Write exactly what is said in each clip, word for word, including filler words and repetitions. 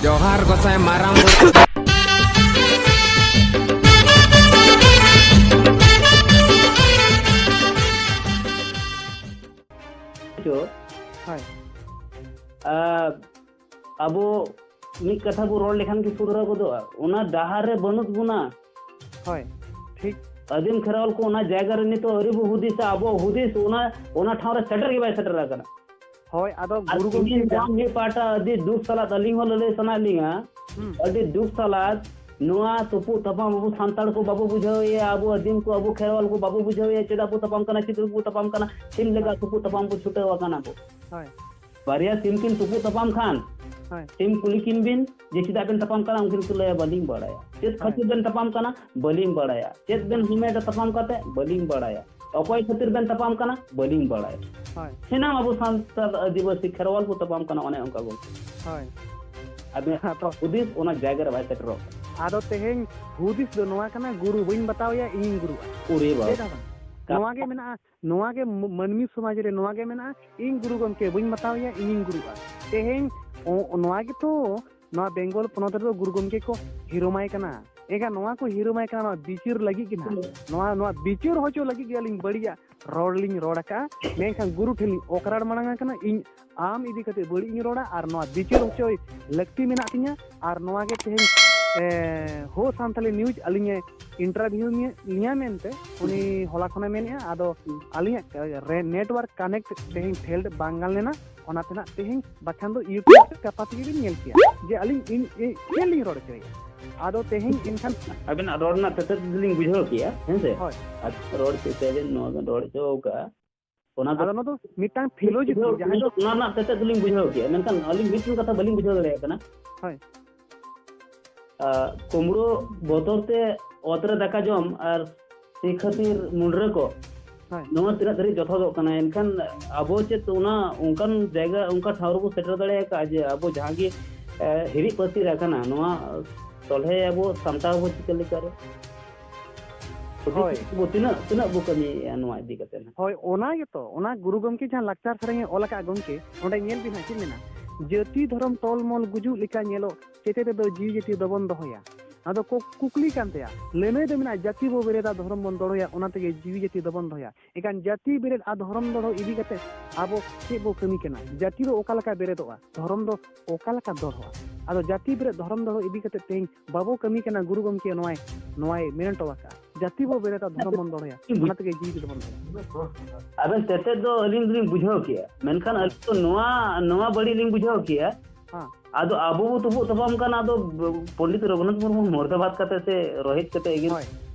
ᱡᱚᱦᱟᱨ ᱜᱚᱸᱥᱟᱭ ᱢᱟᱨᱟᱝ ᱵᱩᱨᱩ᱾ ᱦᱳᱭ᱾ ᱟᱵᱚ ᱢᱤᱫ ᱠᱟᱛᱷᱟ ᱵᱚ ᱨᱚᱲ ᱞᱮᱠᱷᱟᱱ ᱜᱮ ᱥᱩᱫᱷᱨᱟᱹᱣ ᱜᱚᱫᱚᱜᱼᱟ᱾ ᱚᱱᱟ ᱰᱟᱦᱟᱨ ᱨᱮ ᱵᱟᱹᱱᱩᱜ ᱵᱚᱱᱟ᱾ ᱦᱳᱭ, ᱴᱷᱤᱠ᱾ ᱟᱹᱫᱤᱢ ᱠᱷᱮᱨᱣᱟᱞ ᱠᱚ ᱚᱱᱟ ᱡᱟᱭᱜᱟ ᱨᱮ ᱱᱤᱛᱚᱜ ᱟᱹᱣᱨᱤ ᱵᱚ ᱦᱩᱫᱤᱥᱟ, ᱟᱵᱚ ᱦᱩᱫᱤᱥ ᱚᱱᱟ, ᱚᱱᱟ ᱴᱷᱟᱶ ᱨᱮ ᱥᱮᱴᱮᱨ ᱜᱮ ᱵᱟᱭ ᱥᱮᱴᱮᱨ ᱟᱠᱟᱱᱟ᱾ ᱦᱳᱭ, ᱟᱫᱚ ᱟᱨ ᱜᱩᱨᱩ ᱜᱚᱢᱠᱮ ᱛᱮᱦᱮᱧ ᱱᱚᱣᱟ ᱡᱟᱦᱟᱸ ᱢᱤᱫ ᱯᱟᱦᱴᱟ ᱟᱹᱰᱤ ᱫᱩᱠ ᱥᱟᱞᱟᱜ ᱟᱹᱞᱤᱧ ᱦᱚᱸ ᱞᱟᱹᱞᱟᱹᱭ ᱥᱟᱱᱟᱭᱮᱫ ᱞᱤᱧᱟ, ᱦᱩᱸ᱾ ᱟᱹᱰᱤ ᱫᱩᱠ ᱥᱟᱞᱟᱜ ᱱᱚᱣᱟ ᱛᱩᱯᱩᱜ ᱛᱟᱯᱟᱢ ᱟᱵᱚ ᱥᱟᱱᱛᱟᱲ ᱠᱚ ᱵᱟᱵᱚ ᱵᱩᱡᱷᱟᱹᱣ ᱮᱭᱟ, ᱟᱵᱚ ᱟᱹᱫᱤᱢ ᱠᱚ, ᱟᱵᱚ ᱠᱷᱮᱨᱣᱟᱞ ᱠᱚ ᱵᱟᱵᱚ ᱵᱩᱡᱷᱟᱹᱣ ᱮᱭᱟ, ᱪᱮᱫᱟᱜ ᱵᱚ ᱛᱟᱯᱟᱢ ᱠᱟᱱᱟ, ᱪᱮᱫ ᱵᱚ ᱛᱟᱯᱟᱢ ᱠᱟᱱᱟ, ᱥᱤᱢ ᱞᱮᱠᱟ ᱛᱩᱯᱩᱜ ᱛᱟᱯᱟᱢ ᱵᱚ ᱪᱷᱩᱴᱟᱹᱣ ᱟᱠᱟᱱᱟ ᱵᱚ᱾ ᱦᱳᱭ᱾ ᱵᱟᱨᱭᱟ ᱥᱤᱢ ᱠᱤᱱ ᱛᱩᱯᱩᱜ ᱛᱟᱯᱟᱢ ᱠᱷᱟᱱ, ᱦᱳᱭ᱾ ᱥᱤᱢ ᱠᱩᱞᱤ ᱠᱤᱱ ᱵᱤᱱ ᱡᱮ ᱪᱮᱫᱟᱜ ᱵᱮᱱ ᱛᱟᱯᱟᱢ ᱠᱟᱱᱟ, ᱩᱱᱠᱤᱱ ᱠᱤᱱ ᱞᱟᱹᱭᱟ, "ᱵᱟᱹᱞᱤᱧ ᱵᱟᱲᱟᱭᱟ᱾" ᱪᱮᱫ ᱦᱳᱭ᱾ ᱠᱷᱟᱹᱛᱤᱨ ᱵᱮᱱ ᱛᱟᱯᱟᱢ ᱠᱟᱱᱟ? "ᱵᱟᱹᱞᱤᱧ ᱵᱟᱲᱟᱭᱟ᱾" ᱪᱮᱫ ᱵᱮᱱ ᱦᱳᱭ᱾ ᱦᱟᱢᱮᱴᱟ ᱛᱟᱯᱟᱢ ᱠᱟᱛᱮ? "ᱵᱟᱹᱞᱤᱧ ᱵᱟᱲᱟᱭᱟ᱾" ᱚᱠᱚᱭ ᱠᱷᱟᱹᱛᱤᱨ ᱵᱮᱱ ᱛᱟᱯᱟᱢ ᱠᱟᱱᱟ? "ᱵᱟᱹᱞᱤᱧ ᱵᱟᱲᱟᱭᱟ᱾" ᱦᱳᱭ᱾ ᱥᱟᱱᱟᱢ ᱟᱵᱚ ᱥᱟᱱᱛᱟᱲ ᱟᱹᱫᱤᱵᱟᱹᱥᱤ ᱠᱷᱮᱨᱣᱟᱞ ᱠᱚ ᱛᱟᱯᱟᱢ ᱠᱟᱱᱟ ᱚᱱᱮ ᱚᱱᱠᱟ ᱜᱚᱢᱠᱮ᱾ ᱦᱳᱭ᱾ ᱟᱵᱮᱱ ᱦᱮᱸ ᱛᱚ᱾ ᱦᱩᱫᱤᱥ ᱚᱱᱟ ᱡᱟᱭᱜᱟ ᱨᱮ ᱵᱟᱭ ᱥᱮᱴᱮᱨᱚᱜ ᱠᱟᱱᱟ᱾ ᱟᱫᱚ ᱛᱮᱦᱮᱧ ᱦᱩᱫᱤᱥ ᱫᱚ ᱱᱚᱣᱟ ᱠᱟᱱᱟ, ᱜᱩᱨᱩ ᱵᱟᱹᱧ ᱵᱟᱛᱟᱣ ᱮᱭᱟ, ᱤᱧᱤᱧ ᱜᱩᱨᱩᱜᱼᱟ᱾ ᱩᱨᱮ ᱵᱟᱵᱟ᱾ ᱪᱮᱫ ᱦᱚᱸ ᱵᱟᱝ᱾ ᱠᱟ- ᱱᱚᱣᱟ ᱜᱮ ᱢᱮᱱᱟᱜᱼᱟ, ᱱᱚᱣᱟ ᱜᱮ ᱢ-, ᱢᱟᱹᱱᱢᱤ ᱥᱚᱢᱟᱡᱽ ᱨᱮ ᱱᱚᱣᱟ ᱜᱮ ᱢᱮᱱᱟᱜᱼᱟ, ᱤᱧ ᱜᱩᱨᱩ ᱜᱚᱢᱠᱮ ᱵᱟᱹᱧ ᱵᱟᱛᱟᱣ ᱮᱭᱟ, ᱤᱧᱤᱧ ᱜᱩᱨᱩᱜᱼᱟ᱾ ᱛᱮᱦᱮᱧ ᱚ-, ᱱᱚᱣᱟ ᱜᱮᱛᱚ ᱱᱚᱣᱟ ᱵᱮᱝᱜᱚᱞ ᱯᱚᱱᱚᱛ ᱨᱮᱫᱚ ᱜᱩᱨᱩ ᱜᱚᱢᱠᱮ ᱠᱚ ᱦᱤᱨᱳᱢᱟᱭ ᱠᱟᱱᱟ᱾ ᱮᱱᱠᱷᱟᱱ ᱱᱚᱣᱟ ᱠᱚ ᱦᱤᱨᱳᱢᱟᱭ ᱠᱟᱱᱟ, ᱱᱚᱣᱟ ᱵᱤᱪᱟᱹᱨ ᱞᱟᱹᱜᱤᱫ ᱜᱮ ᱱᱟᱦᱟᱜ, ᱱᱚᱣᱟ, ᱱᱚᱣᱟ ᱵᱤᱪᱟᱹᱨ ᱦᱚᱪᱚ ᱞᱟᱹᱜᱤᱫ ᱜᱮ ᱟᱹᱞᱤᱧ ᱵᱟᱹᱲᱤᱡᱟᱜ ᱨᱚᱲ ᱞᱤᱧ ᱨᱚᱲ ᱟᱠᱟᱜᱼᱟ᱾ ᱢᱮᱱᱠᱷᱟᱱ ᱜᱩᱨᱩ ᱴᱷᱮᱱ ᱞᱤᱧ ᱚᱠᱨᱟᱲ ᱢᱟᱲᱟᱝ ᱟᱠᱟᱱᱟ, ᱤᱧ ᱟᱢ ᱤᱫᱤ ᱠᱟᱛᱮ ᱵᱟᱹᱲᱤᱡ ᱤᱧ ᱨᱚᱲᱟ ᱟᱨ ᱱᱚᱣᱟ ᱵᱤᱪᱟᱹᱨ ᱦᱚᱪᱚᱭ ᱞᱟᱹᱠᱛᱤ ᱢᱮᱱᱟᱜ ᱛᱤᱧᱟ᱾ ᱟᱨ ᱱᱚᱣᱟ ᱜᱮ ᱛᱮᱦᱮᱧ, ᱮ, ᱦᱳ ᱥᱟᱱᱛᱟᱞᱤ ᱱᱤᱭᱩᱡᱽ ᱟᱹᱞᱤᱧᱮ ᱤᱱᱴᱟᱨᱵᱷᱤᱭᱩ ᱞᱤᱧᱟ ᱢᱮᱱᱛᱮ ᱩᱱᱤ ᱦᱚᱞᱟ ᱠᱷᱚᱱᱮ ᱢᱮᱱᱮᱫᱼᱟ᱾ ᱟᱫᱚ ᱟᱹᱞᱤᱧᱟᱜ ᱨᱮ-, ᱱᱮᱴᱣᱟᱨᱠ ᱠᱟᱱᱮᱠᱴ ᱛᱮᱦᱮᱧ ᱯᱷᱮᱞᱰ ᱵᱟᱝ ᱜᱟᱱ ᱞᱮᱱᱟ, ᱚᱱᱟᱛᱮ ᱱᱟᱜ ᱛᱮᱦᱮᱧ ᱵᱟᱠᱷᱟᱱ ᱫᱚ YouTube ᱨᱮ ᱜᱟᱯᱟ ᱛᱮᱜᱮ ᱵᱤᱱ ᱧᱮᱞ ᱠᱮᱭᱟ ᱡᱮ ᱟᱹᱞᱤᱧ ᱤᱧ, ᱤᱧ ᱪᱮᱫ ᱞᱤᱧ ᱨᱚᱲ ᱦᱚᱪᱚᱭᱮᱫᱼᱟ᱾ ᱟᱫᱚ ᱛᱮᱦᱮᱧ ᱮᱱᱠᱷᱟᱱ ᱟᱵᱮᱱᱟᱜ ᱨᱚᱲ ᱨᱮᱱᱟᱜ ᱛᱮᱛᱮᱫ ᱫᱚᱞᱤᱧ ᱵᱩᱡᱷᱟᱹᱣ ᱠᱮᱜᱼᱟ, ᱦᱮᱸ ᱥᱮ? ᱦᱳᱭ᱾ ᱟᱵᱮᱱ ᱨᱚᱲ ᱪᱮᱫ ᱛᱮᱵᱮᱱ ᱱᱚᱣᱟ ᱵᱮᱱ ᱨᱚᱲ ᱦᱚᱪᱚ ᱟᱠᱟᱜᱼᱟ, ᱚᱱᱟ ᱫᱚ ᱟᱫᱚ ᱱᱚᱣᱟ ᱫᱚ ᱢᱤᱫᱴᱟᱝ ᱯᱷᱤᱞᱳᱡᱚᱯᱷᱤ, ᱵᱩᱡᱷᱟᱹᱣ, ᱡᱟᱦᱟᱸ ᱫᱚ ᱚᱱᱟ ᱨᱮᱱᱟᱜ ᱛᱮᱛᱮᱫ ᱫᱚᱞᱤᱧ ᱵᱩᱡᱷᱟᱹᱣ ᱠᱮᱜᱼᱟ, ᱢᱮᱱᱠᱷᱟᱱ ᱟᱹᱞᱤᱧ ᱢᱤᱫᱴᱮᱱ ᱠᱟᱛᱷᱟ ᱵᱟᱹᱞᱤᱧ ᱵᱩᱡᱷᱟᱹᱣ ᱫᱟᱲᱮᱭᱟᱜ ᱠᱟᱱᱟ᱾ ᱦᱳᱭ᱾ ᱟᱨ ᱠᱩᱢᱵᱽᱲᱩ ᱵᱚᱛᱚᱨ ᱛᱮ ᱚᱛ ᱨᱮ ᱫᱟᱠᱟ ᱡᱚᱢ ᱟᱨ ᱥᱮ ᱠᱷᱟᱹᱛᱤᱨ ᱢᱩᱰᱨᱟᱹ ᱠᱚ, ᱦᱳᱭ᱾ ᱱᱚᱣᱟ ᱛᱤᱱᱟᱹᱜ ᱫᱷᱟᱹᱨᱤᱡ ᱡᱚᱛᱷᱟᱛᱚᱜ ᱠᱟᱱᱟ? ᱮᱱᱠᱷᱟᱱ ᱟᱵᱚ ᱪᱮᱫ ᱚᱱᱟ ᱚᱱᱠᱟᱱ ᱡᱟᱭᱜᱟ, ᱚᱱᱠᱟ ᱴᱷᱟᱶ ᱨᱮᱵᱚ ᱥᱮᱴᱮᱨ ᱫᱟᱲᱮ ᱟᱠᱟᱫᱼᱟ ᱡᱮ ᱟᱵᱚ ᱡᱟᱦᱟᱸ ᱜᱮ, ᱮ, ᱦᱤᱨᱤᱡ ᱯᱟᱹᱥᱤᱨ ᱟᱠᱟᱱᱟ, ᱱᱚᱣᱟ ᱥᱚᱞᱦᱮ ᱟᱵᱚ ᱥᱟᱢᱴᱟᱣ ᱟᱵᱚ ᱪᱤᱠᱟᱹ ᱞᱮᱠᱟᱨᱮ? ᱦᱳᱭ᱾ ᱟᱵᱚ ᱛᱤᱱᱟᱹᱜ, ᱛᱤᱱᱟᱹᱜ ᱵᱚ ᱠᱟᱹᱢᱤᱭᱮᱫᱼᱟ ᱱᱚᱣᱟ ᱤᱫᱤ ᱠᱟᱛᱮ ᱱᱟᱜ? ᱦᱳᱭ, ᱚᱱᱟ ᱜᱮᱛᱚ, ᱚᱱᱟ ᱜᱩᱨᱩ ᱜᱚᱢᱠᱮ ᱡᱟᱦᱟᱸ ᱞᱟᱠᱪᱟᱨ ᱥᱮᱨᱮᱧ ᱮ ᱚᱞ ᱟᱠᱟᱫ ᱜᱚᱢᱠᱮ, ᱚᱸᱰᱮ ᱧᱮᱞ ᱵᱤᱱ ᱦᱟᱸᱜ ᱪᱮᱫ ᱢᱮᱱᱟᱜᱼᱟ, ᱡᱟᱹᱛᱤ ᱫᱷᱚᱨᱚᱢ ᱛᱚᱞᱢᱚᱞ ᱜᱩᱡᱩᱜ ᱞᱮᱠᱟ ᱧᱮᱞᱚᱜ, ᱪᱮᱛᱮ ᱛᱮᱫᱚ ᱡᱤᱣᱤ ᱡᱟᱹᱛᱤ ᱫᱚᱵᱚᱱ ᱫᱚᱦᱚᱭᱟ᱾ ᱱᱚᱣᱟ ᱫᱚ ᱠᱩ-, ᱠᱩᱠᱞᱤ ᱠᱟᱱ ᱛᱟᱭᱟ᱾ ᱞᱟᱹᱱᱟᱹᱭ ᱫᱚ ᱢᱮᱱᱟᱜᱼᱟ, ᱡᱟᱹᱛᱤ ᱵᱚ ᱵᱮᱨᱮᱫᱟ, ᱫᱷᱚᱨᱚᱢ ᱵᱚᱱ ᱫᱚᱦᱚᱭᱟ, ᱚᱱᱟ ᱛᱮᱜᱮ ᱡᱤᱣᱤ ᱡᱟᱹᱛᱤ ᱫᱚᱵᱚᱱ ᱫᱚᱦᱚᱭᱟ᱾ ᱮᱱᱠᱷᱟᱱ ᱡᱟᱹᱛᱤ ᱵᱮᱨᱮᱫ ᱟᱨ ᱫᱷᱚᱨᱚᱢ ᱫᱚᱦᱚ ᱤᱫᱤ ᱠᱟᱛᱮ ᱟᱵᱚ ᱪᱮᱫ ᱵᱚ ᱠᱟᱹᱢᱤ ᱠᱟᱱᱟ? ᱡᱟᱹᱛᱤ ᱫᱚ ᱚᱠᱟ ᱞᱮᱠᱟ ᱵᱮᱨᱮᱫᱚᱜᱼᱟ? ᱫᱷᱚᱨᱚᱢ ᱫᱚ ᱚᱠᱟ ᱞᱮᱠᱟ ᱫᱚᱦᱚᱜᱼᱟ? ᱟᱫᱚ ᱡᱟᱹᱛᱤ ᱵᱮᱨᱮᱫ ᱫᱷᱚᱨᱚᱢ ᱫᱚᱦᱚ ᱤᱫᱤ ᱠᱟᱛᱮ ᱛᱮᱦᱮᱧ ᱵᱟᱵᱚ ᱠᱟᱹᱢᱤ ᱠᱟᱱᱟ, ᱜᱩᱨᱩ ᱜᱚᱢᱠᱮ ᱱᱚᱣᱟᱭ, ᱱᱚᱣᱟᱭ ᱢᱮᱱ ᱦᱚᱴᱚ ᱟᱠᱟᱫᱼᱟ, ᱡᱟᱹᱛᱤ ᱵᱚ ᱵᱮᱨᱮᱫᱟ, ᱫᱷᱚᱨᱚᱢ ᱵᱚᱱ ᱫᱚᱦᱚᱭᱟ, ᱚᱱᱟ ᱛᱮᱜᱮ ᱡᱤᱣᱤ ᱫᱚᱵᱚᱱ ᱫᱚᱦᱚᱭᱟ᱾ ᱟᱵᱮᱱ ᱛᱮᱛᱮᱫ ᱫᱚ ᱟᱹᱞᱤᱧ ᱫᱚᱞᱤᱧ ᱵᱩᱡᱷᱟᱹᱣ ᱠᱮᱜᱼᱟ, ᱢᱮᱱᱠᱷᱟᱱ ᱟᱹᱞᱤᱧ ᱫᱚ ᱱᱚᱣᱟ, ᱱᱚᱣᱟ ᱵᱟᱹᱲᱤᱡ ᱞᱤᱧ ᱵᱩᱡᱷᱟᱹᱣ ᱠᱮᱜᱼᱟ᱾ ᱦᱮᱸ᱾ ᱟᱫᱚ ᱟᱵᱚ ᱵᱚ ᱛᱩᱯᱩᱜ ᱛᱟᱯᱟᱢ ᱠᱟᱱᱟ, ᱟᱫᱚ ᱯᱚᱱᱰᱤᱛ ᱨᱚᱜᱷᱩᱱᱟᱛᱷ ᱢᱩᱨᱢᱩ ᱢᱚᱨᱫᱟᱵᱟᱫ ᱠᱟᱛᱮ ᱥᱮ ᱨᱚᱦᱮᱫ ᱠᱟᱛᱮ ᱜᱮ᱾ ᱦᱳᱭ᱾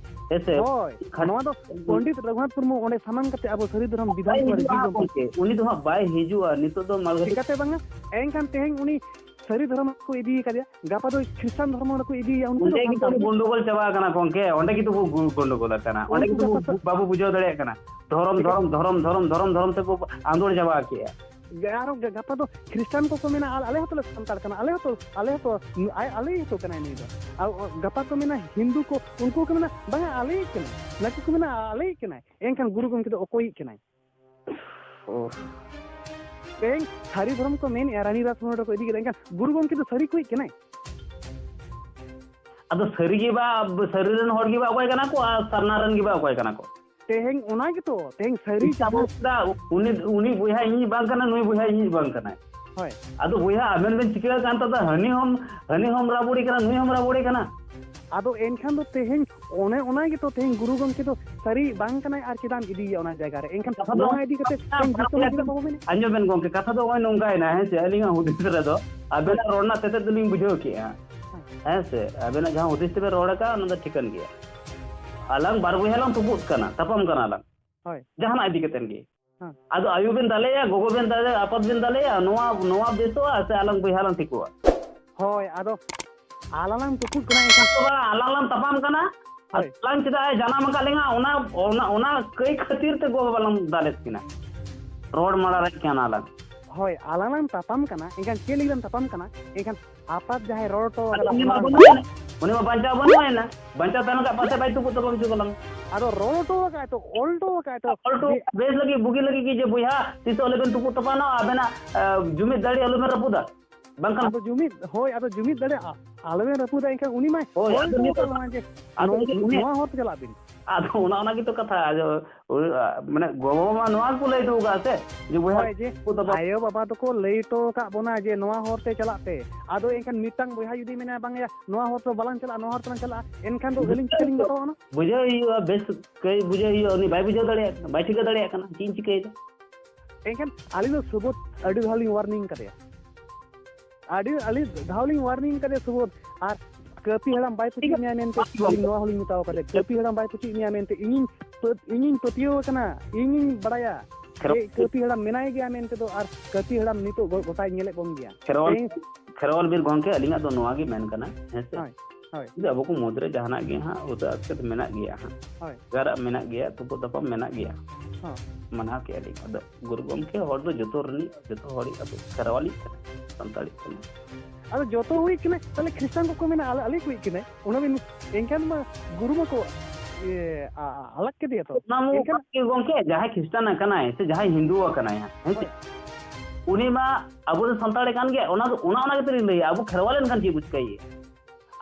ᱦᱮᱸ ᱥᱮ? ᱦᱳᱭ, ᱠᱷᱟᱴ- ᱱᱚᱣᱟ ᱫᱚ ᱯᱚᱱᱰᱤᱛ ᱨᱚᱜᱷᱩᱱᱟᱛᱷ ᱢᱩᱨᱢᱩ ᱚᱸᱰᱮ ᱥᱟᱢᱟᱝ ᱠᱟᱛᱮ ᱟᱵᱚ ᱥᱟᱹᱨᱤ ᱫᱷᱚᱨᱚᱢ ᱵᱤᱫᱷᱟᱱ ᱵᱟᱭ ᱥᱚᱵᱷᱟ ᱨᱮ ᱦᱤᱡᱩᱜᱼᱟ ᱡᱤᱞ ᱜᱚᱢᱠᱮ᱾ ᱜᱚᱢᱠᱮ, ᱩᱱᱤ ᱫᱚ ᱦᱟᱸᱜ ᱵᱟᱭ ᱦᱤᱡᱩᱜᱼᱟ, ᱱᱤᱛᱚᱜ ᱫᱚ ᱢᱟᱞᱜᱷᱟᱴᱤ ᱪᱤᱠᱟᱹᱛᱮ ᱵᱟᱝᱟ? ᱮᱱᱠᱷᱟᱱ ᱛᱮᱦᱮᱧ ᱩᱱᱤ ᱥᱟᱹᱨᱤ ᱫᱷᱚᱨᱚᱢ ᱠᱚ ᱤᱫᱤ ᱠᱟᱫᱮᱭᱟ, ᱜᱟᱯᱟ ᱫᱚ ᱠᱷᱨᱤᱥᱴᱟᱱ ᱫᱷᱚᱨᱢᱚ ᱨᱮᱠᱚ ᱤᱫᱤᱭᱮᱭᱟ, ᱩᱱᱠᱩ ᱫᱚ ᱚᱸᱰᱮ ᱜᱮ ᱥᱟᱱᱛᱟᱲ ᱛᱚ ᱠᱟᱱᱟ᱾ ᱜᱚᱱᱰᱚᱜᱳᱞ ᱪᱟᱵᱟ ᱟᱠᱟᱱᱟ ᱜᱚᱢᱠᱮ, ᱚᱸᱰᱮ ᱜᱮ ᱛᱚ ᱵᱚ ᱜᱚᱱᱰᱚᱜᱳᱞ ᱟᱠᱟᱱᱟ, ᱚᱸᱰᱮ ᱜᱮ ᱩᱱᱠᱩ ᱛᱚ ᱵᱚ ᱜᱟᱯᱟ ᱛᱚ ᱵᱟᱵᱚ ᱵᱩᱡᱷᱟᱹᱣ ᱫᱟᱲᱮᱭᱟᱜ ᱠᱟᱱᱟ, ᱫᱷᱚᱨᱚᱢ, ᱴᱷᱤᱠ ᱫᱷᱚᱨᱚᱢ, ᱫᱷᱚᱨᱚᱢ, ᱫᱷᱚᱨᱚᱢ, ᱫᱷᱚᱨᱚᱢ ᱛᱮᱵᱚ ᱟᱸᱫᱳᱲ ᱪᱟᱵᱟ ᱠᱮᱜᱼᱟ᱾ ᱟᱨᱚ ᱜᱟ-, ᱜᱟᱯᱟ ᱫᱚ ᱠᱷᱨᱤᱥᱴᱟᱱ ᱠᱚᱠᱚ ᱢᱮᱱᱟ, "ᱟᱞ-, ᱟᱞᱮ ᱦᱚᱸᱛᱚ ᱞᱮ ᱥᱟᱱᱛᱟᱲ ᱠᱟᱱᱟ, ᱟᱞᱮ ᱦᱚᱸᱛᱚ, ᱟᱞᱮ ᱦᱚᱸᱛᱚ, ᱟᱭ-, ᱟᱞᱮᱭᱤᱡ ᱦᱚᱸᱛᱚ ᱠᱟᱱᱟᱭ ᱱᱩᱭ ᱫᱚ᱾" ᱟᱨ ᱚ-, ᱜᱟᱯᱟ ᱠᱚ ᱢᱮᱱᱟ ᱦᱤᱱᱫᱩ ᱠᱚ, ᱩᱱᱠᱩ ᱠᱚ ᱢᱮᱱᱟ, "ᱵᱟᱝᱟ, ᱟᱞᱮᱭᱤᱡ ᱠᱟᱱᱟᱭ᱾" ᱱᱟᱠᱩ ᱠᱚ ᱢᱮᱱᱟ, "ᱟᱞᱮᱭᱤᱡ ᱠᱟᱱᱟᱭ᱾" ᱮᱱᱠᱷᱟᱱ ᱜᱩᱨᱩ ᱜᱚᱢᱠᱮ ᱫᱚ ᱚᱠᱚᱭᱤᱡ ᱠᱟᱱᱟᱭ? ᱚ᱾ ᱛᱮᱦᱮᱧ ᱥᱟᱹᱨᱤ ᱫᱷᱚᱨᱚᱢ ᱠᱚ ᱢᱮᱱᱮᱜᱼᱟ, ᱨᱟᱱᱤ ᱨᱟᱥᱢᱚᱱᱤ ᱨᱮᱠᱚ ᱤᱫᱤ ᱠᱮᱫᱟ, ᱮᱱᱠᱷᱟᱱ ᱜᱩᱨᱩ ᱜᱚᱢᱠᱮ ᱫᱚ ᱥᱟᱹᱨᱤ ᱠᱚᱭᱤᱡ ᱠᱟᱱᱟᱭ? ᱟᱫᱚ ᱥᱟᱹᱨᱤ ᱜᱮ ᱵᱟ, ᱥᱟᱹᱨᱤ ᱨᱮᱱ ᱦᱚᱲ ᱜᱮ ᱵᱟ ᱚᱠᱚᱭ ᱠᱟᱱᱟ ᱠᱚ, ᱟᱨ ᱥᱟᱨᱱᱟ ᱨᱮᱱ ᱜᱮ ᱵᱟ ᱚᱠᱚᱭ ᱠᱟᱱᱟ ᱠᱚ? ᱛᱮᱦᱮᱧ ᱚᱱᱟ ᱜᱮᱛᱚ, ᱛᱮᱦᱮᱧ ᱥᱟᱹᱨᱤ ᱤᱧ ᱡᱟᱦᱟᱸ ᱵᱩᱡᱽ ᱫᱟ, ᱩᱱᱤ, ᱩᱱᱤ ᱵᱚᱭᱦᱟ ᱤᱧᱤᱡ ᱵᱟᱝ ᱠᱟᱱᱟ, ᱱᱩᱭ ᱵᱚᱭᱦᱟ ᱤᱧᱤᱡ ᱵᱟᱝ ᱠᱟᱱᱟᱭ᱾ ᱦᱳᱭ᱾ ᱟᱫᱚ ᱵᱚᱭᱦᱟ, ᱟᱵᱮᱱ ᱵᱮᱱ ᱪᱤᱠᱟᱹ ᱠᱟᱱ ᱛᱟᱫᱟ? ᱦᱟᱹᱱᱤ ᱦᱚᱸᱢ, ᱦᱟᱹᱱᱤ ᱦᱚᱸᱢ ᱨᱟᱵᱚᱲᱮ ᱠᱟᱱᱟ, ᱱᱩᱭ ᱦᱚᱸᱢ ᱨᱟᱵᱚᱲᱮ ᱠᱟᱱᱟ᱾ ᱟᱫᱚ ᱮᱱᱠᱷᱟᱱ ᱫᱚ ᱛᱮᱦᱮᱧ ᱚᱱᱮ ᱚᱱᱟ ᱜᱮᱛᱚ ᱛᱮᱦᱮᱧ ᱜᱩᱨᱩ ᱜᱚᱢᱠᱮ ᱫᱚ ᱥᱟᱹᱨᱤ ᱵᱟᱝ ᱠᱟᱱᱟᱭ, ᱟᱨ ᱪᱮᱫᱟᱜ ᱮᱢ ᱤᱫᱤᱭᱮᱭᱟ ᱚᱱᱟ ᱡᱟᱭᱜᱟ ᱨᱮ? ᱮᱱᱠᱷᱟᱱ ᱠᱟᱛᱷᱟ ᱫᱚ ᱱᱚᱣᱟ ᱤᱫᱤ ᱠᱟᱛᱮ ᱛᱮᱦᱮᱧ ᱫᱤᱥᱚᱢ ᱨᱮ ᱪᱮᱫᱟᱜ ᱵᱟᱵᱚ ᱢᱮᱱᱮᱫᱼᱟ? ᱟᱸᱡᱚᱢ ᱵᱮᱱ ᱜᱚᱢᱠᱮ, ᱠᱟᱛᱷᱟ ᱫᱚ ᱱᱚᱜᱼᱚᱭ ᱱᱚᱝᱠᱟᱭᱮᱱᱟ, ᱦᱮᱸ ᱥᱮ? ᱟᱹᱞᱤᱧᱟᱜ ᱦᱩᱫᱤᱥ ᱨᱮᱫᱚ ᱟᱵᱮᱱᱟᱜ ᱨᱚᱲ ᱨᱮᱱᱟᱜ ᱛᱮᱛᱮᱫ ᱫᱚᱞᱤᱧ ᱵᱩᱡᱷᱟᱹᱣ ᱠᱮᱜᱼᱟ, ᱦᱮᱸ ᱥᱮ? ᱟᱵᱮᱱᱟᱜ ᱡᱟᱦᱟᱸ ᱦᱩᱫᱤᱥ ᱛᱮᱵᱮᱱ ᱨᱚᱲ ᱟᱠᱟᱫᱼᱟ, ᱚᱱᱟ ᱫᱚ ᱴᱷᱤᱠᱟᱹᱱ ᱜᱮᱭᱟ᱾ ᱟᱞᱟᱝ ᱵᱟᱨ ᱵᱚᱭᱦᱟ ᱞᱟᱝ ᱛᱩᱯᱩᱫ ᱠᱟᱱᱟ, ᱛᱟᱯᱟᱢ ᱠᱟᱱᱟ ᱞᱟᱝ, ᱦᱳᱭ᱾ ᱡᱟᱦᱟᱱᱟᱜ ᱤᱫᱤ ᱠᱟᱛᱮᱫ ᱜᱮ᱾ ᱦᱮᱸ᱾ ᱟᱫᱚ ᱟᱭᱳ ᱵᱮᱱ ᱫᱟᱞᱮᱭᱟ, ᱜᱚᱜᱚ ᱵᱮᱱ ᱫᱟᱞᱮᱭᱟ, ᱟᱯᱟᱛ ᱵᱮᱱ ᱫᱟᱞᱮᱭᱟ, ᱱᱚᱣᱟ, ᱱᱚᱣᱟ ᱵᱮᱥᱚᱜᱼᱟ ᱥᱮ ᱟᱞᱟᱝ ᱵᱚᱭᱦᱟ ᱞᱟᱝ ᱴᱷᱤᱠᱚᱜᱼᱟ? ᱦᱳᱭ, ᱟᱫᱚ ᱟᱞᱟᱝ ᱞᱟᱝ ᱛᱩᱯᱩᱫ ᱠᱟᱱᱟ ᱮᱱᱠᱷᱟᱱ᱾ ᱛᱚᱵᱮ ᱟᱞᱟᱝ ᱞᱟᱝ ᱛᱟᱯᱟᱢ ᱠᱟᱱᱟ, ᱦᱳᱭ᱾ ᱟᱞᱟᱝ ᱪᱮᱫᱟᱜ ᱮ ᱡᱟᱱᱟᱢ ᱟᱠᱟᱫ ᱞᱤᱧᱟ, ᱚᱱᱟ, ᱚᱱᱟ, ᱚᱱᱟ ᱠᱟᱹᱭ ᱠᱷᱟᱹᱛᱤᱨ ᱛᱮ ᱜᱚ ᱵᱟᱵᱟ ᱞᱟᱝ ᱫᱟᱞᱮᱫ ᱠᱤᱱᱟ, ᱨᱚᱲ ᱢᱟᱲᱟᱨᱮᱫ ᱠᱟᱱᱟ ᱞᱟᱝ᱾ ᱦᱳᱭ, ᱟᱞᱟᱝ ᱞᱟᱝ ᱛᱟᱯᱟᱢ ᱠᱟᱱᱟ, ᱮᱱᱠᱷᱟᱱ ᱪᱮᱫ ᱞᱟᱹᱜᱤᱫ ᱞᱟᱝ ᱛᱟᱯᱟᱢ ᱠᱟᱱᱟ? ᱮᱱᱠᱷᱟᱱ ᱟᱯᱟᱛ ᱡᱟᱦᱟᱸᱭ ᱨᱚᱲ ᱦᱚᱴᱚ ᱟᱫᱚ ᱠᱟᱫᱟ, ᱩᱱᱤ ᱚᱱᱟ ᱢᱟ ᱨᱮᱱᱟᱜ ᱵᱟᱹᱱᱩᱜ ᱟᱱᱟ᱾ ᱩᱱᱤ ᱢᱟ ᱵᱟᱧᱪᱟᱣ ᱵᱟᱹᱱᱩᱜ ᱮᱱᱟ᱾ ᱵᱟᱧᱪᱟᱣ ᱛᱟᱦᱮᱸ ᱞᱮᱱᱠᱷᱟᱱ ᱯᱟᱥᱮ ᱵᱟᱭ ᱛᱩᱯᱩᱫ ᱛᱟᱯᱟᱢ ᱦᱚᱪᱚ ᱠᱚᱞᱟᱝ᱾ ᱟᱫᱚ ᱨᱚᱲ ᱦᱚᱴᱚ ᱟᱠᱟᱫ ᱛᱚ, ᱚᱞ ᱦᱚᱴᱚ ᱟᱠᱟᱫ ᱛᱚ᱾ ᱚᱞ ᱦᱚᱴᱚ ᱵᱮᱥ ᱞᱟᱹᱜᱤᱫ, ᱵᱩᱜᱤ ᱞᱟᱹᱜᱤᱫ ᱜᱮ ᱡᱮ, "ᱵᱚᱭᱦᱟ, ᱛᱤᱥ ᱦᱚᱸ ᱟᱞᱚᱵᱮᱱ ᱛᱩᱯᱩᱫ ᱛᱟᱯᱟᱱᱚᱜᱼᱟ, ᱟᱵᱮᱱᱟᱜ, ᱟ, ᱡᱩᱢᱤᱫ ᱫᱟᱲᱮ ᱟᱞᱚᱵᱮᱱ ᱨᱟᱹᱯᱩᱫᱟ, ᱵᱟᱝᱠᱷᱟᱱ" ᱟᱫᱚ ᱡᱩᱢᱤᱫ, ᱦᱳᱭ, ᱟᱫᱚ ᱡᱩᱢᱤᱫ ᱫᱟᱲᱮ ᱟ-, ᱟᱞᱚᱵᱮᱱ ᱨᱟᱹᱯᱩᱫᱟ, ᱮᱱᱠᱷᱟᱱ ᱩᱱᱤ ᱢᱟᱭ ᱦᱳᱭ, ᱚᱞ ᱟᱫᱚ ᱦᱚᱴᱚ ᱱᱤᱛᱚᱜ ᱟᱠᱟᱫ ᱱᱚᱣᱟ ᱡᱮ ᱟᱫᱚ ᱱᱚᱝ-, ᱩᱱᱤᱭᱟᱜ ᱱᱚᱣᱟ ᱦᱚᱨ ᱛᱮ ᱪᱟᱞᱟᱜ ᱵᱤᱱ᱾ ᱟᱫᱚ ᱚᱱᱟ, ᱚᱱᱟ ᱜᱮᱛᱚ ᱠᱟᱛᱷᱟ᱾ ᱟᱫᱚ, ᱳᱭ, ᱟ, ᱢᱟᱱᱮ, ᱜᱚ-ᱵᱟᱵᱟ ᱢᱟ ᱱᱚᱣᱟ ᱜᱮᱠᱚ ᱞᱟᱹᱭ ᱦᱚᱴᱚ ᱟᱠᱟᱫᱼᱟ ᱥᱮ, ᱡᱮ, "ᱵᱚᱭᱦᱟ, ᱦᱳᱭ, ᱡᱮ ᱛᱩᱯᱩᱫ ᱛᱟᱯᱟᱢ" ᱟᱭᱳ ᱵᱟᱵᱟ ᱫᱚᱠᱚ ᱞᱟᱹᱭ ᱦᱚᱴᱚ ᱟᱠᱟᱫ ᱵᱚᱱᱟ ᱡᱮ ᱱᱚᱣᱟ ᱦᱚᱨ ᱛᱮ ᱪᱟᱞᱟᱜ ᱯᱮ᱾ ᱟᱫᱚ ᱮᱱᱠᱷᱟᱱ ᱢᱤᱫᱴᱟᱝ ᱵᱚᱭᱦᱟ ᱡᱩᱫᱤ ᱢᱮᱱᱟ, "ᱵᱟᱝᱭᱟ, ᱱᱚᱣᱟ ᱦᱚᱨ ᱛᱮ ᱵᱟᱞᱟᱝ ᱪᱟᱞᱟᱜᱼᱟ, ᱱᱚᱣᱟ ᱦᱚᱨ ᱛᱮᱞᱟᱝ ᱪᱟᱞᱟᱜᱼᱟ", ᱮᱱᱠᱷᱟᱱ ᱫᱚ ᱟᱹᱞᱤᱧ ᱪᱤᱠᱟᱹᱞᱤᱧ ᱵᱟᱛᱟᱣᱟ ᱚᱱᱟ? ᱵᱩᱡᱷᱟᱹᱣ ᱦᱩᱭᱩᱜᱼᱟ, ᱵᱮᱥ ᱠᱟᱹᱡ ᱵᱩᱡᱷᱟᱹᱣ ᱦᱩᱭᱩᱜᱼᱟ, ᱩᱱᱤ ᱵᱟᱭ ᱵᱩᱡᱷᱟᱹᱣ ᱫᱟᱲᱮᱭᱟᱜ ᱠᱟᱱᱟ, ᱵᱟᱭ ᱴᱷᱤᱠᱟᱹ ᱫᱟᱲᱮᱭᱟᱜ ᱠᱟᱱᱟ, ᱪᱮᱫ ᱤᱧ ᱪᱤᱠᱟᱹᱭᱮᱫᱟ? ᱮᱱᱠᱷᱟᱱ ᱟᱹᱞᱤᱧ ᱫᱚ ᱥᱩᱵᱳᱫᱷ ᱟᱹᱰᱤ ᱫᱷᱟᱣ ᱞᱤᱧ warning ᱠᱟᱫᱮᱭᱟ, ᱟᱹᱰᱤ, ᱟᱹᱰᱤ ᱫᱷᱟᱣ ᱞᱤᱧ warning ᱠᱟᱫᱮᱭᱟ ᱥᱩᱵᱳᱫᱷ, ᱟᱨ ᱠᱟᱹᱯᱤ ᱦᱟᱲᱟᱢ ᱵᱟᱭ ᱯᱩᱪᱩᱡ ᱢᱮᱭᱟ ᱢᱮᱱᱛᱮ ᱟᱹᱞᱤᱧ ᱱᱚᱣᱟ ᱦᱚᱸᱞᱤᱧ ᱢᱮᱛᱟᱣ ᱠᱟᱫᱮᱭᱟ, ᱠᱟᱹᱯᱤ ᱦᱟᱲᱟᱢ ᱵᱟᱭ ᱯᱩᱪᱩᱡ ᱢᱮᱭᱟ ᱢᱮᱱᱛᱮ ᱤᱧᱤᱧ ᱯᱟᱹᱛ-, ᱤᱧᱤᱧ ᱯᱟᱹᱛᱭᱟᱹᱣ ᱟᱠᱟᱱᱟ, ᱤᱧᱤᱧ ᱵᱟᱲᱟᱭᱟ ᱠᱷᱮᱨᱣᱟᱞ ᱡᱮ ᱠᱟᱹᱯᱤ ᱦᱟᱲᱟᱢ ᱢᱮᱱᱟᱭ ᱜᱮᱭᱟ ᱢᱮᱱᱛᱮ ᱫᱚ, ᱟᱨ ᱠᱟᱹᱯᱤ ᱦᱟᱲᱟᱢ ᱱᱤᱛᱚᱜ ᱜᱚ-, ᱜᱚᱴᱟᱭ ᱧᱮᱞᱮᱫ ᱵᱚᱱ ᱜᱮᱭᱟ᱾ ᱠᱷᱮᱨᱣᱟᱞ, ᱛᱮᱦᱮᱧ ᱠᱷᱮᱨᱣᱟᱞ ᱵᱤᱨ ᱜᱚᱢᱠᱮ, ᱟᱹᱞᱤᱧᱟᱜ ᱫᱚ ᱱᱚᱣᱟ ᱜᱮ ᱢᱮᱱ ᱠᱟᱱᱟ, ᱦᱮᱸ ᱥᱮ? ᱦᱳᱭ, ᱦᱳᱭ᱾ ᱡᱩᱫᱤ ᱟᱵᱚ ᱠᱚ ᱢᱩᱫᱽᱨᱮ ᱡᱟᱦᱟᱱᱟᱜ ᱜᱮ ᱦᱟᱸᱜ ᱦᱩᱫᱟᱹ ᱟᱥᱠᱮᱛ ᱢᱮᱱᱟᱜ ᱜᱮᱭᱟ ᱦᱟᱸᱜ, ᱦᱳᱭ᱾ ᱵᱷᱮᱜᱟᱨᱟᱜ ᱢᱮᱱᱟᱜ ᱜᱮᱭᱟ, ᱛᱩᱯᱩᱫ ᱛᱟᱯᱟᱢ ᱢᱮᱱᱟᱜ ᱜᱮᱭᱟ, ᱦᱚᱸ᱾ ᱢᱟᱱᱟᱣ ᱠᱮᱜᱼᱟ ᱞᱤᱧ᱾ ᱟᱫᱚ ᱜᱩᱨᱩ ᱜᱚᱢᱠᱮ ᱦᱚᱲ ᱫᱚ ᱡᱚᱛᱚ ᱨᱤᱱᱤᱡ, ᱡᱚᱛᱚ ᱦᱚᱲᱤᱡ ᱟᱵᱚ ᱠᱷᱮᱨᱣᱟᱞᱤᱡ ᱠᱟᱱᱟ, ᱥᱟᱱᱛᱟᱲᱤᱡ ᱠᱟᱱᱟ᱾ ᱟᱫᱚ ᱡᱚᱛᱚ ᱦᱩᱭ ᱠᱟᱱᱟ, ᱛᱟᱦᱞᱮ ᱠᱷᱨᱤᱥᱴᱟᱱ ᱠᱚᱠᱚ ᱢᱮᱱᱟ, ᱟᱞᱮ, ᱟᱞᱮ ᱠᱚ ᱦᱩᱭ ᱠᱟᱱᱟ, ᱚᱱᱟ ᱵᱤᱱ, ᱮᱱᱠᱷᱟᱱ ᱢᱟ ᱜᱩᱨᱩ ᱢᱟᱠᱚ, ᱤᱭᱟᱹ, ᱟ-, ᱟ-, ᱟᱞᱟᱜᱽ ᱠᱮᱫᱮᱭᱟ ᱛᱚ᱾ ᱚᱱᱟ ᱢᱟ ᱮᱱᱠᱷᱟᱱ ᱜᱚᱢᱠᱮ, ᱡᱟᱦᱟᱸᱭ ᱠᱷᱨᱤᱥᱴᱟᱱ ᱟᱠᱟᱱᱟᱭ ᱥᱮ ᱡᱟᱦᱟᱸᱭ ᱦᱤᱱᱫᱩ ᱟᱠᱟᱱᱟᱭ, ᱦᱮᱸ ᱥᱮ? ᱦᱳᱭ᱾ ᱩᱱᱤ ᱢᱟ ᱟᱵᱚ ᱫᱚ ᱥᱟᱱᱛᱟᱲ ᱠᱟᱱ ᱜᱮᱭᱟ, ᱚᱱᱟ ᱫᱚ, ᱚᱱᱟ, ᱚᱱᱟ ᱜᱮᱛᱚ ᱞᱤᱧ ᱞᱟᱹᱭᱟ, ᱟᱵᱚ ᱠᱷᱮᱨᱣᱟᱞ ᱮᱱᱠᱷᱟᱱ ᱪᱮᱫ ᱵᱚ ᱪᱤᱠᱟᱹᱭᱮᱭᱟ?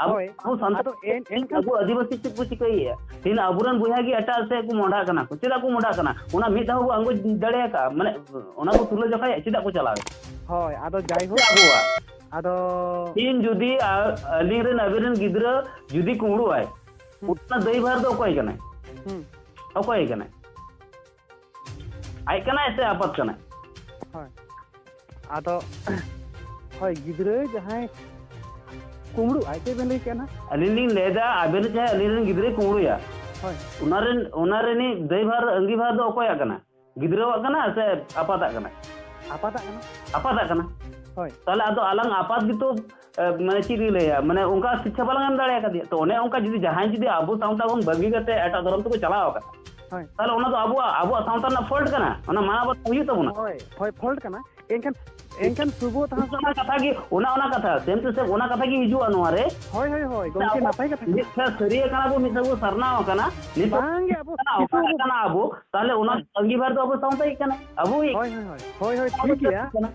ᱟᱵᱚ, ᱦᱳᱭ᱾ ᱟᱵᱚ ᱥᱟᱱᱛᱟᱲ, ᱟᱫᱚ ᱮᱱ-, ᱮᱱᱠᱷᱟᱱ ᱟᱵᱚ ᱟᱹᱫᱤᱵᱟᱹᱥᱤ ᱪᱮᱫ ᱠᱚ ᱪᱤᱠᱟᱹᱭᱮᱫᱼᱟ? ᱛᱮᱦᱮᱧ ᱟᱵᱚᱨᱮᱱ ᱵᱚᱭᱦᱟ ᱜᱮ ᱮᱴᱟᱜ ᱥᱮᱫ ᱠᱚ ᱢᱚᱦᱰᱟᱜ ᱠᱟᱱᱟ ᱠᱚ᱾ ᱪᱮᱫᱟᱜ ᱠᱚ ᱢᱚᱦᱰᱟᱜ ᱠᱟᱱᱟ? ᱚᱱᱟ ᱢᱤᱫ ᱫᱷᱟᱣ ᱵᱚ ᱟᱸᱜᱚᱪ ᱫᱟᱲᱮᱭᱟᱠᱟᱫᱼᱟ, ᱢᱟᱱᱮ, ᱚᱱᱟ ᱵᱚ ᱛᱩᱞᱟᱹ ᱡᱚᱠᱷᱟᱭᱟ, ᱪᱮᱫᱟᱜ ᱠᱚ ᱪᱟᱞᱟᱣ ᱮᱫᱟ? ᱦᱳᱭ, ᱟᱫᱚ ᱡᱟᱭᱦᱳᱠ, ᱪᱮᱫ ᱟᱵᱚᱣᱟᱜ? ᱟᱫᱚ ᱛᱮᱦᱮᱧ ᱡᱩᱫᱤ ᱟ-, ᱟᱹᱞᱤᱧ ᱨᱮᱱ, ᱟᱵᱤᱱ ᱨᱮᱱ ᱜᱤᱫᱽᱨᱟᱹ ᱡᱩᱫᱤ ᱠᱩᱢᱵᱽᱲᱩ ᱟᱭ, ᱦᱩᱸ᱾ ᱚᱱᱟ ᱫᱟᱹᱭᱵᱷᱟᱨ ᱫᱚ ᱚᱠᱚᱭ ᱠᱟᱱᱟᱭ? ᱦᱩᱸ᱾ ᱚᱠᱚᱭ ᱠᱟᱱᱟᱭ? ᱟᱡ ᱠᱟᱱᱟᱭ ᱥᱮ ᱟᱯᱟᱛ ᱠᱟᱱᱟᱭ? ᱦᱳᱭ᱾ ᱟᱫᱚ, ᱦᱳᱭ, ᱜᱤᱫᱽᱨᱟᱹ ᱡᱟᱦᱟᱸᱭ ᱠᱩᱢᱵᱽᱲᱩ ᱟᱡ, ᱪᱮᱫ ᱵᱮᱱ ᱞᱟᱹᱭ ᱠᱮᱫᱼᱟ ᱱᱟᱦᱟᱜ? ᱟᱹᱞᱤᱧ ᱞᱤᱧ ᱞᱟᱹᱭᱫᱟ, ᱟᱵᱮᱱ ᱪᱟᱦᱮ ᱟᱹᱞᱤᱧ ᱨᱮᱱ ᱜᱤᱫᱽᱨᱟᱹᱭ ᱠᱩᱢᱵᱽᱲᱩᱭᱟ, ᱦᱳᱭ᱾ ᱚᱱᱟ ᱨᱮᱱ, ᱚᱱᱟ ᱨᱤᱱᱤᱡ ᱫᱟᱹᱭᱵᱷᱟᱨ, ᱟᱺᱜᱤᱵᱷᱟᱨ ᱫᱚ ᱚᱠᱚᱭᱟᱜ ᱠᱟᱱᱟ? ᱜᱤᱫᱽᱨᱟᱹᱣᱟᱜ ᱠᱟᱱᱟ ᱥᱮ ᱟᱯᱟᱛᱟᱜ ᱠᱟᱱᱟ? ᱟᱯᱟᱛᱟᱜ ᱠᱟᱱᱟ᱾ ᱟᱯᱟᱛᱟᱜ ᱠᱟᱱᱟ? ᱦᱳᱭ᱾ ᱛᱟᱦᱞᱮ ᱟᱫᱚ ᱟᱞᱟᱝ ᱟᱯᱟᱛ ᱜᱮᱛᱚ, ᱮ, ᱢᱟᱱᱮ ᱪᱮᱫ ᱞᱤᱧ ᱞᱟᱹᱭᱟ, ᱢᱟᱱᱮ ᱚᱱᱠᱟ ᱥᱤᱠᱠᱷᱟ ᱵᱟᱞᱟᱝ ᱮᱢ ᱫᱟᱲᱮ ᱟᱠᱟᱫᱮᱭᱟ᱾ ᱛᱚ ᱚᱱᱮ ᱚᱱᱠᱟ ᱡᱩᱫᱤ ᱡᱟᱦᱟᱸᱭ ᱡᱩᱫᱤ ᱟᱵᱚ ᱥᱟᱶᱛᱟ ᱵᱚᱱ ᱵᱟᱹᱜᱤ ᱠᱟᱛᱮ ᱮᱴᱟᱜ ᱫᱷᱚᱨᱚᱢ ᱛᱮᱠᱚ ᱪᱟᱞᱟᱣ ᱟᱠᱟᱱᱟ, ᱦᱳᱭ᱾ ᱛᱟᱦᱞᱮ ᱚᱱᱟ ᱫᱚ ᱟᱵᱚᱣᱟᱜ, ᱟᱵᱚᱣᱟᱜ ᱥᱟᱶᱛᱟ ᱨᱮᱱᱟᱜ fault ᱠᱟᱱᱟ, ᱚᱱᱟ ᱢᱟᱱᱟᱣ ᱵᱟᱛᱟᱣ ᱦᱩᱭᱩᱜ ᱛᱟᱵᱚᱱᱟ᱾ ᱦᱳᱭ, ᱦᱳᱭ, fault ᱠᱟᱱᱟ᱾ ᱮᱱᱠᱷᱟᱱ ᱮᱱᱠᱷᱟᱱ ᱥᱩᱵᱳᱫᱷ ᱦᱟᱸᱥᱫᱟ ᱚᱱᱟ ᱠᱟᱛᱷᱟ ᱜᱮ, ᱚᱱᱟ ᱚᱱᱟ ᱠᱟᱛᱷᱟ, ᱥᱮᱢ ᱴᱩ ᱥᱮᱢ ᱚᱱᱟ ᱠᱟᱛᱷᱟ ᱜᱮ ᱦᱤᱡᱩᱜᱼᱟ ᱱᱚᱣᱟ ᱨᱮ᱾ ᱦᱳᱭ ᱦᱳᱭ ᱦᱳᱭ ᱜᱚᱢᱠᱮ, ᱟᱵᱚ ᱱᱟᱯᱟᱭ ᱠᱟᱛᱷᱟ ᱠᱟᱱᱟ᱾ ᱢᱤᱫ ᱴᱷᱮᱱ ᱥᱟᱹᱨᱤᱭᱟᱹ ᱠᱟᱱᱟ ᱵᱚ, ᱢᱤᱫ ᱴᱷᱮᱱ ᱵᱚ ᱥᱟᱨᱱᱟᱣ ᱟᱠᱟᱱᱟ᱾ ᱱᱤᱛᱚᱜ ᱵᱟᱝᱜᱮ, ᱟᱵᱚ ᱥᱟᱨᱱᱟᱣ ᱠᱤᱪᱷᱩ ᱟᱠᱟᱱᱟ ᱟᱵᱚ, ᱛᱟᱦᱞᱮ ᱚᱱᱟ ᱦᱳᱭ᱾ ᱟᱸᱜᱤᱵᱷᱟᱨ ᱫᱚ ᱟᱵᱚ ᱥᱟᱶᱛᱟ ᱜᱮ ᱠᱟᱱᱟ, ᱟᱵᱚ ᱜᱮ ᱦᱳᱭ ᱦᱳᱭ ᱦᱳᱭ ᱦᱳᱭ ᱦᱳᱭ, ᱴᱷᱤᱠ ᱜᱮᱭᱟ᱾ ᱠᱟᱱᱟ᱾